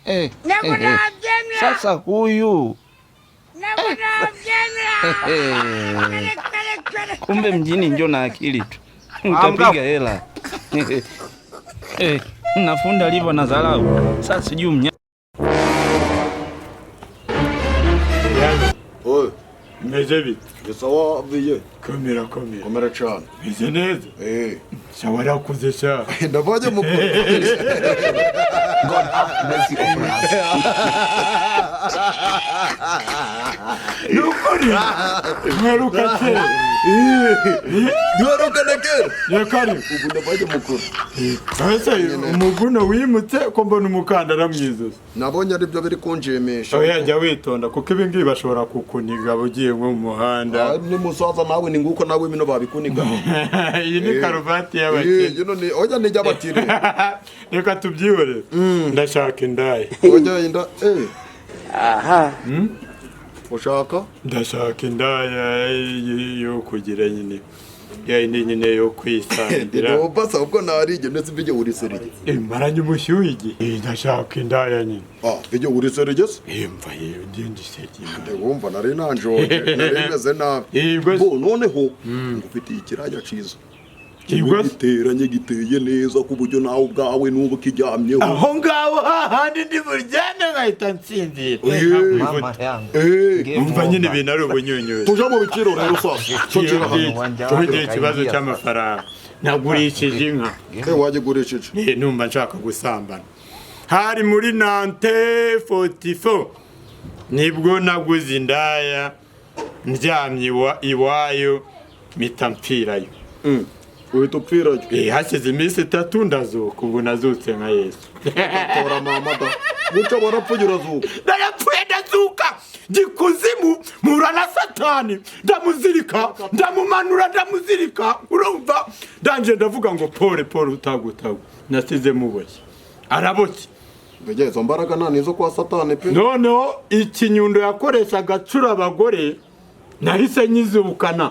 Eh, eh, eh. Sasa huyu eh, kumbe mjini njo na akili tu utapiga hela. Eh, nafunda alivyo na dharau. Sasa sijui mnya Oye, Meze bite? ni sawa viye. Komera komera. Komera cyane. Meze neza. Eh. Sha warakuze sha. Ndavanye mukuru. God have mercy upon us. Ni ukuri. Mperuka kera. Duherukana kera. Reka reka. Ubu ndavanye mukuru. Ese umuguno wimutse ko mbona umukandara mu izosi. Nabonye aribyo biri kunshimisha. Oya jya witonda kuko ibi ngibi bashobora kukuniga ugiye nko mu muhanda. Ah, ni musaza nawe ni nguko nawe bino babikuniga. Iyi ni karuvati y'abakire. Eh, yino ni oya ni y'abakire. Reka tubyihorere. Ndashaka indaya. Oya inda eh. Aha. Ushaka? Ndashaka indaya yo kugira nyine. Ya yindi nyine yo kwisangira. Ndobasa ubwo narije ndetse bijye urisereye. Maranye umushyuhe igihe. Ndashaka indaya nyine. Ah, bijye urisereye se? Mva yewe ndi ndisegeye. Ndumva nari nanjoje, nari meze nabi. Yego. Bo noneho ngufitiye ikiraya ciza. Yego. Giteranye giteye neza ku buryo nawe ubwawe n'ubu kiryamyeho. Aho ngaho hahandi ndi buryame nkahita nsinzira. Mama yangu. Eh, Umva nyine ibintu ari ubunyunyuzi. tuja mu biciro rero sasa. Cyo hano. Tugira ikibazo cy'amafaranga. Nagurishije inka. Eh, wagigurishije. Numva nshaka gusambana. Hari muri nante 44 nibwo naguze indaya ndyamye iwayo mpita mpfirayo. Uhita upfirayo. Hashize iminsi 3 ndazuka, ubu nazutse nka Yesu. Tora mama da. Guca warapfuye urazuka. Narapfuye ndazuka gikuzimu mpura na Satani ndamuzirika ndamumanura ndamuzirika urumva ndanje ndavuga ngo pole pole utagutagwa nasize muboshye araboshye. Mbega izo mbaraga nta nizo kwa Satani pe. Noneho ikinyundo yakoreshaga acura abagore nahise nyizukana.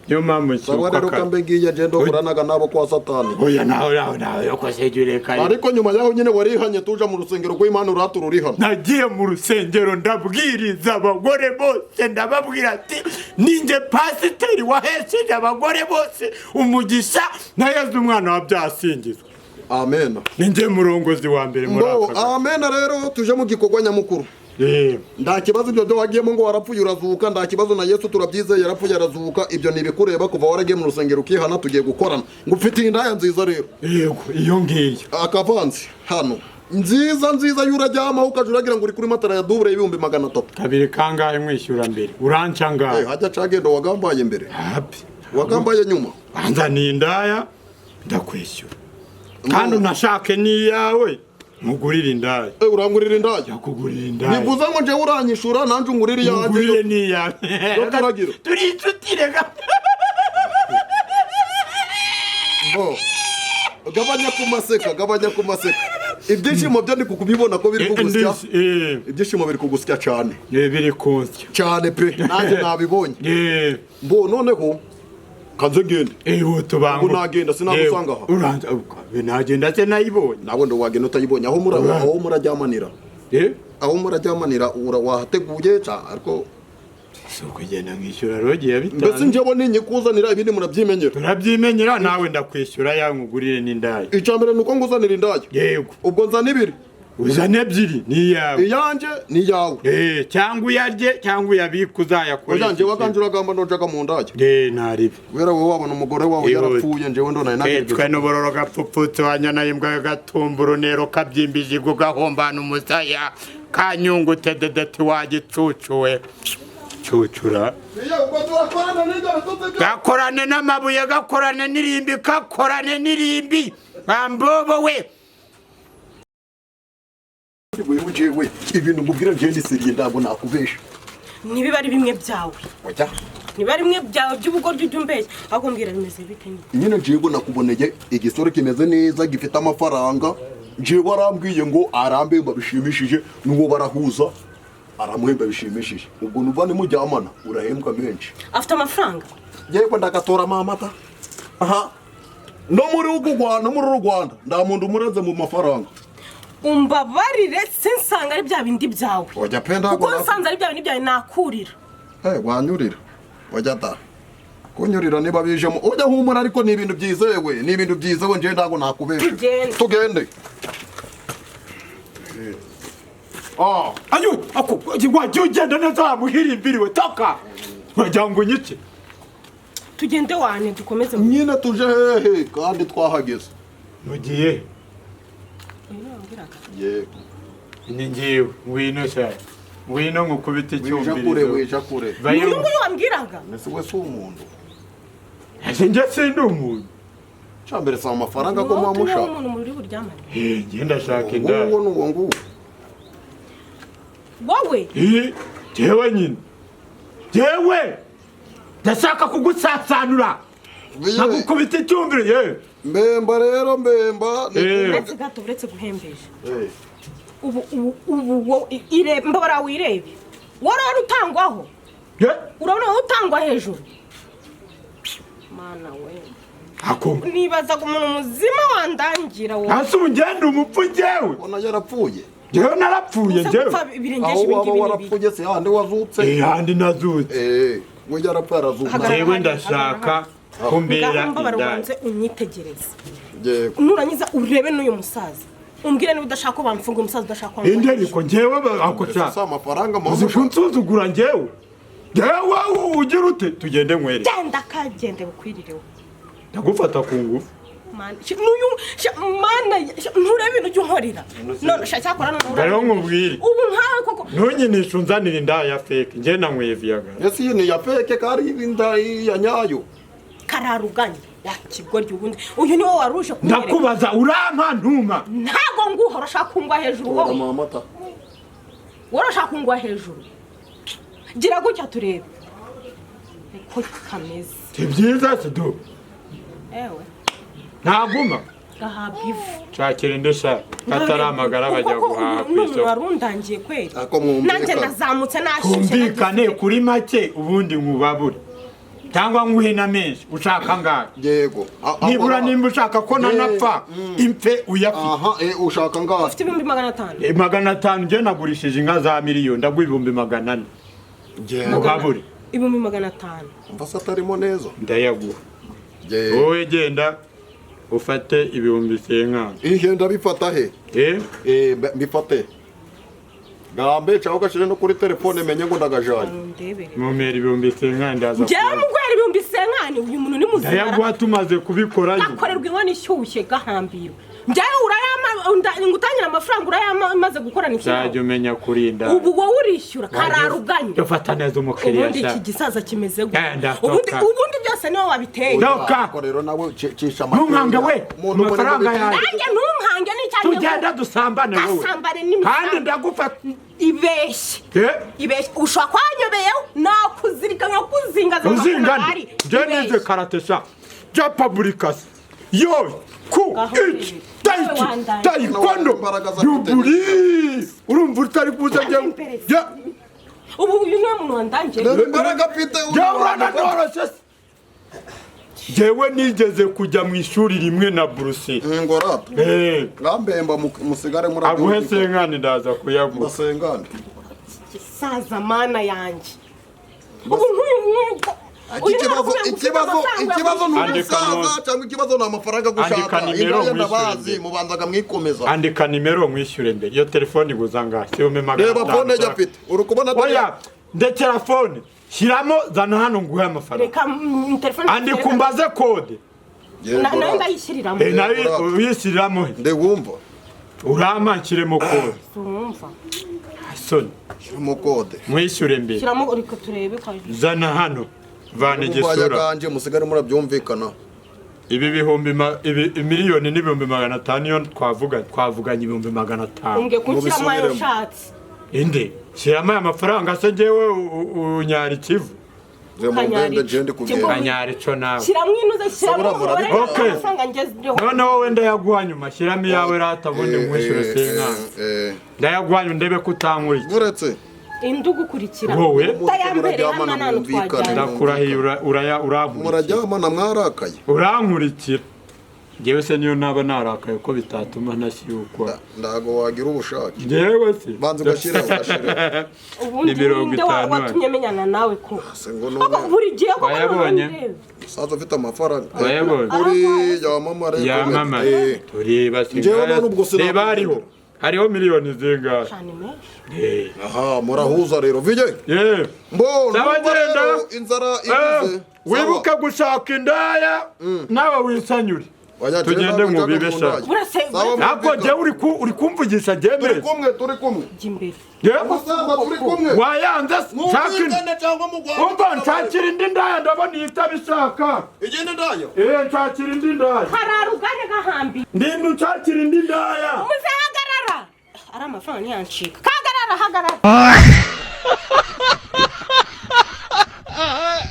Niyo mpamvu Sawa nshyukwa rero kare. kambe ngiye nje ndokoranaga nabo kwa Satani. Oya nawe nawe nawe yokoze jure kare. Ariko nyuma yaho nyine warihanye tuja mu rusengero rw'Imana uratura urihana. Nagiye mu rusengero ndabwiriza abagore bose ndababwira ati ninjye pasiteri wahesheje abagore bose umugisha na Yezu umwana wa byasingizwe. Amen. Ninjye murongozi wa mbere muri Mbo aka gace. amen rero tuje mu gikorwa nyamukuru. Nta kibazo ibyo byo wagiyemo ngo warapfuye urazuka, nta kibazo na Yesu turabyizeye yarapfuye arazuka, ibyo ni ibikureba kuva waragiye mu rusengero ukihana tugiye gukorana. Ngufitiye indaya nziza rero. Yego, iyo ngiyo. Akavanze hano. Nziza nziza yuraryamaho ukaja uragira ngo uri kuri matara ya double y'ibihumbi 300. Kabiri kangahe mwishyura mbere? Uranca ngahe? Hajya cagendo wagambaye mbere. Hapi. Wagambaye nyuma. Banza ni indaya ndakwishyura. Kandi unashake n'iyawe mugurire indaya. Urangurira indaya? Yakugurira indaya. Bivuze ngo njewe uranyishura nanje ungurire iyanjye. Mugurire n'iyawe. Yo turagira. Turi inshuti rega. Bo. Gabanya kumaseka, gabanya kumaseka. Ibyishimo byo ndi kukubibona ko biri kugusya. Ibyishimo biri kugusya cyane. Biri kunsya. Cyane pe. Nanjye nabibonye. Mbo noneho kanze ngende. Utubango. Ubu nagenda sinagusanga aha. Uranza ukabe nagenda se nayibonye. Nawe ndo wagenda utayibonye aho muri aho murajyamanira. Aho murajyamanira wahateguye ca ariko si ukugenda nkishyura rogi ya bitanu. Mbese njyewe ninyikuzanira ibindi murabyimenyera. Turabyimenyera nawe ndakwishyura ya nkugurire n'indaya. Icya mbere nuko nguzanira indaya. Yego. Ubwo nzana ibiri. Uzane ebyiri ni iyawe. Iyanjye ni iyawe. Cyangwa uyarye cyangwa uyabike uzayakoreshe. Oya njyewe aganje uragamba nonjaga mu ndaya. Naribi. Kubera wowe wabona umugore wawe yarapfuye njyewe ndona nari nagirije. Twe n'ubororo gapfupfutse wanyana imbwa gatumbura unero kabyimbije igu gahombana umusaya kanyungute dedeti wagicucuwe. Cucura. Gakorane n'amabuye gakorane n'irimbi gakorane n'irimbi. Bambobo we. Wewe jewe ibintu ngubwira nje ndi seriye ntabwo nakubesha. Nibiba ari bimwe byawe. Oya. Niba ari bimwe byawe by'ubugoryi ujya umbeshya, ahubwo mbwira bimeze bite nyine. Nyine jewe nakuboneye igisore kimeze neza gifite amafaranga. Jewe arambwiye ngo arambemba bishimishije n'uwo barahuza aramuhemba bishimishije. Ubwo nuva nimujyamana urahembwa menshi. Afite amafaranga? Yego ndagatora mama ta. Aha. No muri ugu Rwanda, no muri uru Rwanda nda muntu umurenze mu mafaranga. Umbabarire, sinsanga ari bya bindi byawe. Oya pe, ntabwo Kuko nsanze ari bya bindi byawe, nakurira. Eh, wanyurira? Oya da, kunyurira niba bijemo, ujya humura, ariko ni ibintu byizewe, ni ibintu byizewe, njyewe ntabwo nakubesha. Tugende. Tugende. Ah. Ayo, ako wagiye ugenda neza wamuhirimbiriwe, toka, wagira ngo unyice. Tugende wane, dukomeze. Nyine tuje hehe kandi twahageze? Mugiye? Uyu niwe wambwiraga. Yego. Ni ngiwe, ngwino cyane, ngwino nkukubite Wija kure. icyumvirizo. Wija kure. Ni Vayo. uyu nguyu wambwiraga. Ese we si umuntu? Ese njye sindi umuntu? Cyambere si amafaranga ko Ni wowe muba utumye mushaka. umuntu muri buryamane. Eh, njye ndashaka Uwo indaya. nguwo ni uwo nguwo. Wowe? Eh, jewe nyine, jewe ndashaka kugusasanura, nkagukubita icyumviro ye. Mbemba rero, mbemba. Eh. Uretse gato, uretse guhembesha. Eh. Ubu wowe irebe, mbabara wirebe, wari utangwaho. Ye. Urabona wowe utangwa hejuru, mana we. Ako. Nibazaga umuntu muzima wandangira wowe. Hasi ubu ngenda umupfu njyewe. Ubona yarapfuye. Njyewe narapfuye. Uza Njyewe. gupfa birengeje Aho ibi waba ngibi n'ibi. warapfuye si handi wazutse? Eh, handi nazutse. Eh, we yarapfuye, arazuka. Hagarara. Njyewe ndashaka kumbera Ngaho mbabara, indaya. ubanze unyitegereze. Yego. Nurangiza urebe n'uyu musaza, umbwire niba udashaka ko bamfunga, umusaza udashaka ko bamfunga. Indi ariko njyewe ako Ese ca si amafaranga muba uzi mushaka? kunsuzugura njyewe, njyewe ugira ute? Tugende nkwere. Genda kagende bukwirireho. Ndagufata ku ngufu. Mana, n'uyu mana, nturebe ibintu ujya unkorera none sha, cyakora none Ngaho nkubwire. Ubu nkawe koko. Ntunyinishe unzanira indaya ya fake, njye nanyweye Viagra. Ese iyi ni iya fake kari inda ya nyayo? Kararuganye ya kigoryi, ubundi uyu niwo wari uje kunyereka. Ndakubaza, urampa ntuma? Ntago nguha, urashaka kungwa hejuru Tora wowe. amata. Wowe urashaka kungwa hejuru, gira gutya turebe niko kameze. Si byiza, si du. Ewe. Ntaguma. Gahabwa ivu. Nshakira indi sha katari amagara bajya Kuko guhaha ku uyu ni umuntu isoko. wari undangiye kweri. Ako mwumvikane. Nanjye nazamutse nashyushye. Twumvikane nagize- kuri make, ubundi nkubabure cyangwa nguhe na menshi, ushaka angahe? Yego. Nibura nimba ushaka ko nanapfa impfe uyafite. Aha, eh, ushaka ngahe? Ufite 500,000. 500? Njye nagurishije inka za miliyoni, ndaguha 400,000. Yego. Mubabure. 500,000. Umva se atarimo neza. Ndayaguha. Yego. Wowe genda ufate 50,000. Ihe, ndabifata he? Eh. Eh, mbifate gambe cyangwa ugashire no kuri telefone menye ngo ndagajanye. Ndebere. Mumera 50,000, ndaza Njyewe kuyaguha. muguhera 50,000, uyu muntu ni muzima. Ndayaguha tumaze kubikora nyine. Gakorerwa inkono ishyushye, gahambirwa. Njyewe urayama ngutangira amafaranga, urayama maze gukorana Uzajya ikibazo. umenya kurinda. Ubu wowe urishyura, kararuganye. Ufata neza umukiriya. Ubundi Sha. iki gisaza kimeze gute? Genda, Ubundi toka. ubundi byose niwe wabiteye. Doka. Ariko rero nawe cisha Ntunkange we, Umuntu ubona amafaranga ngo yanjye. Nanjye ntunkange n'icyanjye. Tugenda dusambane wowe. Gasambane n'imisambi. Kandi ndagufata. Ibeshye. Eh? Ibeshye, ushobora kuba wanyobeyeho, nakuzirika nkakuzinga. Uzingane njye nize karate sha, bya paburikasi yo ku Ngaho iki rero. tayiki Wandaye. tayikondo Imbaraga zafite. yuburi urumva utari kuza njye. Imperesi. Ubu uyu niwe muntu wandangiye. Reba imbaraga afite. Njyewe urananoroshye se? Njyewe nigeze kujya mu ishuri rimwe na Bruce. Ngorata. Eh, Ngambemba musigare muri aguhe senkani, ndaza kuyaguha. Basengane. Gisaza, mana yanjye, ubu nk'uyu uyu Ikibazo, ikibazo ni Andika umusaza note. cyangwa ikibazo ni amafaranga gushaka? Andika nimero Indaya mwishyure ndabazi mbere. mubanzaga mwikomeza. Andika nimero mwishyure mbere. Iyo telefone iguza angahe? Si 500,000? Reba phone ejya afite, uri kubona atari- Oya, ndekera phone, shyiramo, zana hano nguhe amafaranga. Reka telefone. Andika umbaze kode. Yego, Nayo rata. ndayishyiriramo. Eh, nayo uyishyiriramo he? Nde wumva. Urampa nshyiremo kode. Wumva. Soni. Shyiramo kode. Mwishyure mbere. Shyiramo, reka turebe ko Zana hano, vana Ubuvaya igisura. bwanje musigare murabyumvikana. Ibi bihumbi ibi miliyoni n'ibihumbi 500, iyo twavuga twavuganye 500,000. Umbwiye kunshyiramo ayo Mubisubiremo. ushatse. Inde shyiramo aya mafaranga se? Njyewe unyara ikivu. Ze mubende je ndi kugenda. Kanyara ico nawe. Shyiramo inuze, shyiramo Sabura umubare murabikora. Okay. w'amafaranga ngezeho. Noneho wowe ndayaguha nyuma, shyiramo iyawe rata, ubundi nkwishyure senkani. Ndayaguha nyuma ndebe ko utankurikiye. Uretse Indi ugukurikira Wowe? utayambereye hano Muraryamana nta mwumvikane. twajyanye. Ndakurahiye, urankurikira. Muraryamana mwarakaye. Urankurikira. Njyewe se niyo naba narakaye ko bitatuma ntashyukwa? Ntago wagira ubushake. Njyewe se? Banza ugashyira, ugashyira. Ubundi Ni mirongo ninde itanu. watumye menyana nawe ko Se ngo Koko none buri gihe koko Wayabonye? none ndeba. Umusaza ufite amafaranga. Wayabonye? Kuri yamamare. Yamamaye. Tureba. Njyewe none ubwo Reba, hariho miliyoni zingahe? Cyane menshi. Aha murahuza rero, vije. Yewe. Mbo Sawa, numva genda. rero inzara igize. Wibuke gushaka indaya nawe wisanyure. Tugende mu bibesha. Burase. Ntabwo njyewe uri kumvugisha. Turi Jyewe kumwe, turi kumwe. Jya imbere. Umusaza, turi kumwe. Wayanze nshaka indi. Mwumvikane cyangwa mugwane. Umva, nshakira indi ndaya, ndabona iyi itabishaka. Igenda ndayo. Eh, nshakira indi ndaya. Harara ugane gahambi. Ndinda, nshakira indi ndaya. Muze, hagarara, ari amafaranga ntiyancika. Kahagarara, hagarara.